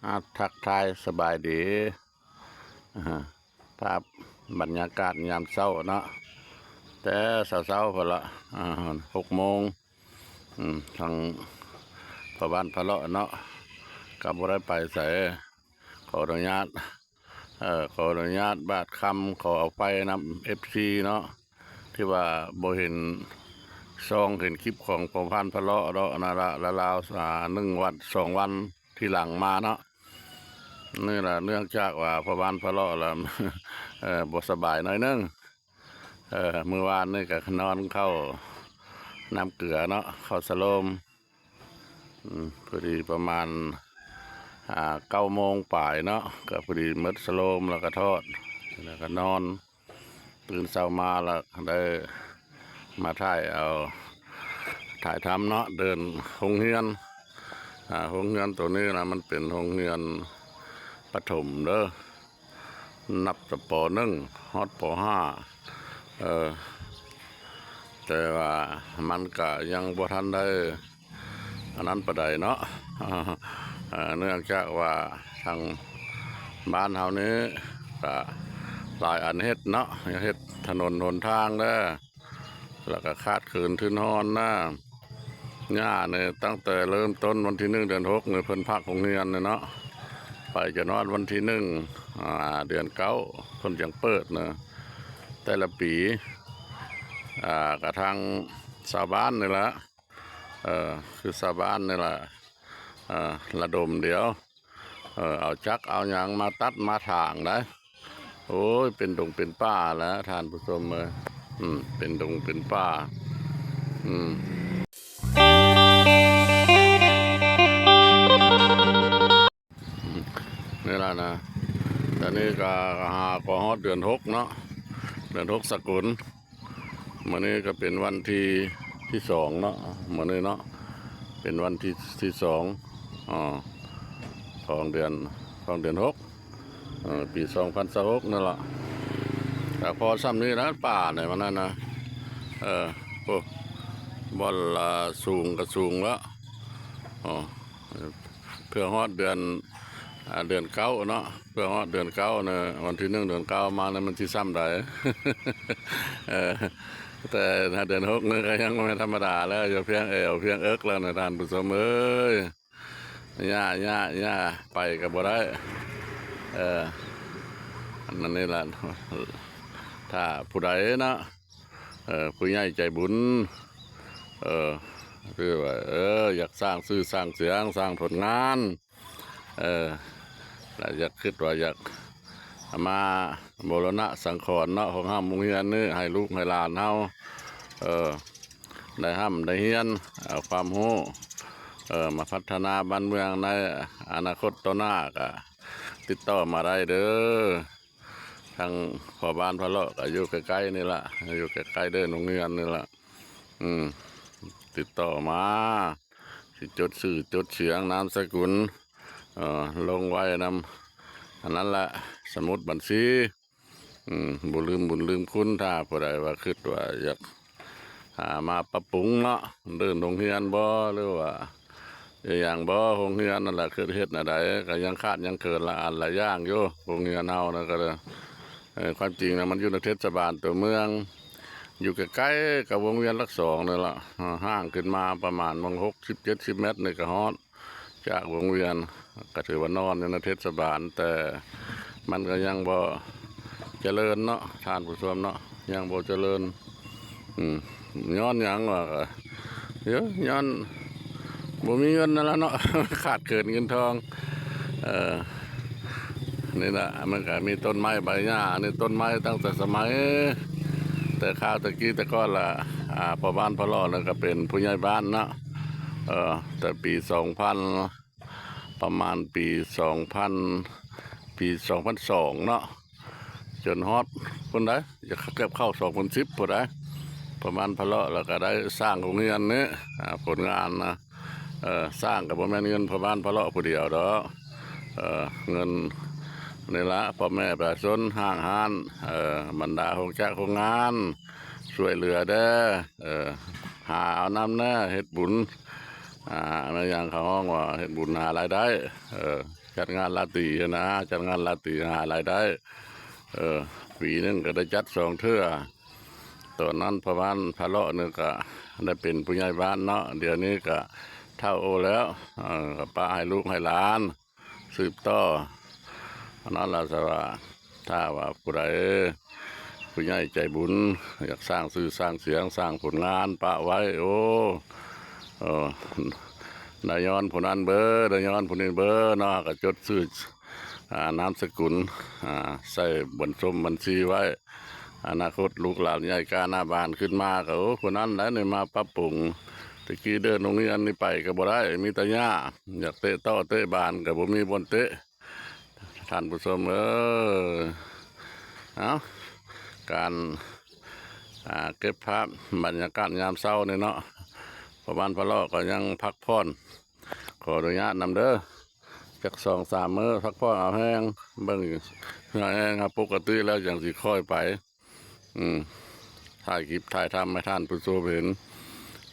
ອາ ທັກທາຍສະບາຍດີ ອາ ພາບບັນຍາກາດຍາມເຊົ້າເນາະ ແຕ່ເຊົ້າໆ ພຸ້ນລະ ອາ ຫົກໂມງ ອືມ ທາງພໍ່ບ້ານພະເລາະເນາະ ກໍບໍ່ໄດ້ໄປໃສ ຂໍອະນຸຍາດ ເອີ ຂໍອະນຸຍາດບາດຄຳ ຂໍອະໄພນຳເອັຟຊີເນາະ ທີ່ວ່າບໍ່ເຫັນຊ່ອງເຫັນຄລິບຂອງພໍ່ບ້ານພະເລາະເນາະ ນະລະລາວ ອາ ໜຶ່ງວັນສອງວັນທີ່ຫຼັງມາເນາະ ນີ້ລະ ເນື່ອງຈາກວ່າພໍ່ບ້ານພະເລາະລະ ເອີ ບໍ່ສະບາຍໜ້ອຍໜຶ່ງ ເອີ ມື້ວານນີ້ກໍນອນເຂົ້ານ້ຳເກືອເນາະ ເຂົ້າສະໂລມ ອືມ ພໍດີປະມານ ອາ ເກົ້າໂມງປາຍເນາະ ກໍພໍດີໝົດສະໂລມ ແລ້ວກໍທອດ ແລ້ວກໍນອນ ຕື່ນເຊົ້າມາແລ້ວໄດ້ມາຖ່າຍເອົາ ຖ່າຍທຳເນາະ ເດີ່ນໂຮງຮຽນ ອາ ໂຮງຮຽນໂຕນີ້ນະ ມັນເປັນໂຮງຮຽນປະຖົມເດີ ນັບແຕ່ ປໍໜຶ່ງ ຮອດ ປໍຫ້າ ເອີ ແຕ່ວ່າມັນກະຍັງບໍ່ທັນໄດ້ອັນນັ້ນປານໃດເນາະ ເອີ ເນື່ອງຈາກວ່າທາງບ້ານເຮົານີ້ກະຫຼາຍອັນເຮັດເນາະ ເຮັດຖະໜົນຫົນທາງເດີ ແລ້ວກໍຂາດເຂີນທຶນຮອນນະ ຍ່ານີ້ຕັ້ງແຕ່ເລີ່ມຕົ້ນວັນທີໜຶ່ງເດືອນຫົກນີ້ເພິ່ນພັກໂຮງຮຽນນີ້ເນາະ ໄປຈົນຮອດວັນທີໜຶ່ງ ອາ ເດືອນເກົ້າເພິ່ນຈັ່ງເປີດນະ ແຕ່ລະປີ ອາ ກະທາງຊາວບ້ານນີ້ລະ ເອີ ຄືຊາວບ້ານນີ້ລະ ເອີ ລະດົມດຽວ ເອີ ເອົາຈັກເອົາຫຍັງມາຕັດມາຖາງໄດ໋ ໂອ້ຍ ເປັນດົງເປັນປ່າແລ້ວທ່ານຜູ້ຊົມເອີຍ ອືມ ເປັນດົງເປັນປ່າ ອືມ ນີ້ລະນະ ຕອນນີ້ກໍຫາກໍຮອດເດືອນຫົກເນາະ ເດືອນຫົກສາກົນ ມື້ນີ້ກໍເປັນວັນທີ ທີສອງເນາະ ມື້ນີ້ເນາະ ເປັນວັນທີ ທີສອງ ອໍ ຂອງເດືອນ ຂອງເດືອນຫົກ ເອີ ປີສອງພັນຊາວຫົກນັ້ນລະ ກໍພໍຊ່ຳນີ້ລະ ປ່າໃນວັນນັ້ນນະ ເອີ ໂອ້ ບ່ອນລະສູງກໍສູງລະ ອໍ ເພື່ອຮອດເດືອນ ອາ ເດືອນເກົ້າເນາະ ເພື່ອຮອດເດືອນເກົ້ານະ ວັນທີໜຶ່ງເດືອນເກົ້າມານີ້ມັນຊິຊ່ຳໃດ ເອີ ແຕ່ເດືອນຫົກນີ້ກໍຍັງບໍ່ແມ່ນທຳມະດາແລ້ວ ຢູ່ພຽງແອວພຽງເອິກແລ້ວນະທ່ານຜູ້ຊົມເອີຍ ຍ່າ ຍ່າ ຍ່າ ໄປກໍບໍ່ໄດ້ ເອີ ອັນນັ້ນນີ້ລະ ຖ້າຜູ້ໃດເນາະ ເອີ ຜູ້ໃຫຍ່ໃຈບຸນ ເອີ ຄືວ່າ ເອີ ຢາກສ້າງຊື່ສ້າງສຽງ ສ້າງຜົນງານ ເອີ ແລະ ຢາກ ຄິດວ່າຢາກມາບູລະນະສັງຂອນເນາະ ໂຮງຮ່ຳໂຮງຮຽນນີ້ ໃຫ້ລູກໃຫ້ຫຼານເຮົາ ເອີ ໄດ້ຮ່ຳໄດ້ຮຽນ ເອົາຄວາມຮູ້ ເອີ ມາພັດທະນາບ້ານເມືອງໃນອະນາຄົດຕໍ່ໜ້າ ກະຕິດຕໍ່ມາໄດ້ເດີ. ທາງພໍ່ບ້ານພະເລາະກໍຢູ່ໃກ້ໆນີ້ລະ ຢູ່ໃກ້ໆເດີໂຮງຮຽນນີ້ລະ ອືມ ຕິດຕໍ່ມາ ຊິຈົດຊື່ຈົດສຽງນາມສະກຸນ ເອີ ລົງໄວ້ນຳ ອັນນັ້ນລະ ສະໝຸດບັນຊີ ອືມ ບໍ່ລືມບຸນລືມຄຸນ ຖ້າຜູ້ໃດວ່າຄິດວ່າຢາກ ຫາມາປັບປຸງເນາະ ເດີ່ນໂຮງຮຽນບໍ່ ຫຼືວ່າອີ່ຫຍັງບໍ່ ໂຮງຮຽນນັ້ນລະ ຄືເຮັດແນວໃດ ກໍຍັງຂາດຍັງເຂີນຫຼາຍອັນຫຼາຍຢ່າງຢູ່ ໂຮງຮຽນເຮົານະ ກໍເລີຍ ເອີ ຄວາມຈິງນະ ມັນຢູ່ໃນເທດສະບານຕົວເມືອງ ຢູ່ໃກ້ໆກັບວົງວຽນຫຼັກສອງນີ້ລະ ເອີ ຫ່າງຂຶ້ນມາປະມານໝ່ອງຫົກສິບເຈັດສິບແມັດນີ້ກໍຮອດ ຈາກວົງວຽນ ກໍຖືວ່ານອນຢູ່ໃນເທດສະບານ ແຕ່ມັນກໍຍັງບໍ່ຈະເລີນເນາະ ທ່ານຜູ້ຊົມເນາະ ຍັງບໍ່ຈະເລີນ ອືມ ຍ້ອນຫຍັງວະ ເອີ ຍ້ອນບໍ່ມີເງິນນັ້ນລະເນາະ ຂາດເຂີນເງິນທອງ ເອີ ນີ້ລະ ມັນກໍມີຕົ້ນໄມ້ໃບຫຍ້າ ອັນນີ້ຕົ້ນໄມ້ຕັ້ງແຕ່ສະໄໝ ແຕ່ຄາວແຕ່ກີ້ແຕ່ກ່ອນລະ ອາ ພໍ່ບ້ານພະເລາະນັ້ນກໍເປັນຜູ້ໃຫຍ່ບ້ານເນາະ ເອີ ແຕ່ປີສອງພັນ ປະມານປີສອງພັນ ປີສອງພັນສອງເນາະ ຈົນຮອດພຸ້ນໃດ໋ ຈະເກືອບເຂົ້າສອງພັນສິບພຸ້ນໃດ໋ ປະມານພະເລາະ ແລ້ວກໍໄດ້ສ້າງໂຮງຮຽນນີ້ ອາ ຜົນງານນະ ເອີ ສ້າງກໍບໍ່ແມ່ນເງິນພໍ່ບ້ານພະເລາະຜູ້ດຽວດອກ ເອີ ເງິນນີ້ລະ ພໍ່ແມ່ປະຊາຊົນ ຫ້າງຮ້ານ ເອີ ບັນດາໂຮງຈັກໂຮງງານ ຊ່ວຍເຫຼືອແດ່ ເອີ ຫາເອົານຳແດ່ ເຮັດບຸນ ອາ ແມ່ນຫຍັງເຂົາຮ້ອງວ່າເຮັດບຸນຫາລາຍໄດ້ ເອີ ຈັດງານລາຕີຫັ້ນນະ ຈັດງານລາຕີຫາລາຍໄດ້. ເອີ ປີໜຶ່ງກໍໄດ້ຈັດສອງເທື່ອ. ຕອນນັ້ນປະມານພະເລາະນີ້ກໍໄດ້ເປັນຜູ້ໃຫຍ່ບ້ານເນາະ, ດຽວນີ້ກໍເຖົ້າໂອແລ້ວ ເອີ ກໍປະໃຫ້ລູກໃຫ້ຫຼານ ສືບຕໍ່. ອັນນັ້ນລະ ສະວ່າ ຖ້າວ່າຜູ້ໃດ ຜູ້ໃຫຍ່ໃຈບຸນ ຢາກສ້າງຊື່ສ້າງສຽງ ສ້າງຜົນງານປະໄວ້ ໂອ້ ເອີ ນາຍອນຜູ້ນັ້ນເບີ ນາຍອນຜູ້ນີ້ເບີເນາະ ກໍຈົດຊື່ ອາ ນາມສະກຸນ ອາ ໃສ່ບັນຊົມບັນຊີໄວ້. ອະນາຄົດລູກຫຼານໃຫຍ່ກ້າໜ້າບານຂຶ້ນມາກໍ ໂອ້ ຜູ້ນັ້ນແຫຼະນີ້ມາປັບປຸງ. ແຕ່ກີ້ເດີນໂຮງຮຽນນີ້ໄປກໍບໍ່ໄດ້ ມີແຕ່ຫຍ້າ, ຢາກເຕະເຕາະເຕະບານກໍບໍ່ມີບ່ອນເຕະ. ທ່ານຜູ້ຊົມເອີຍ ເອົາ ການ ອ່າ ເກັບພາບບັນຍາກາດຍາມເຊົ້ານີ້ເນາະ, ປະມານພະເລາະກໍຍັງພັກຜ່ອນ ຂໍອະນຸຍາດນຳເດີ ຈັກສອງສາມມື້ ພັກຜ່ອນເອົາແຮງ ເບິ່ງເຫື່ອແຮງ ເຮົາປົກກະຕິແລ້ວຈັ່ງຊິຄ່ອຍໄປ. ອືມ ຖ່າຍຄລິບຖ່າຍທຳໃຫ້ທ່ານຜູ້ຊົມເຫັນ.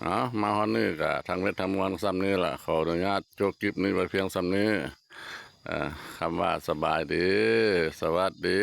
ເອົາ ມາຮອດນີ້ກະທັງເມັດທັງມວນສ່ຳນີ້ລະ, ຂໍອະນຸຍາດໂຈະຄລິບນີ້ໄວ້ພຽງສ່ຳນີ້. ເອີ ຄຳວ່າສະບາຍດີ ສະຫວັດດີ.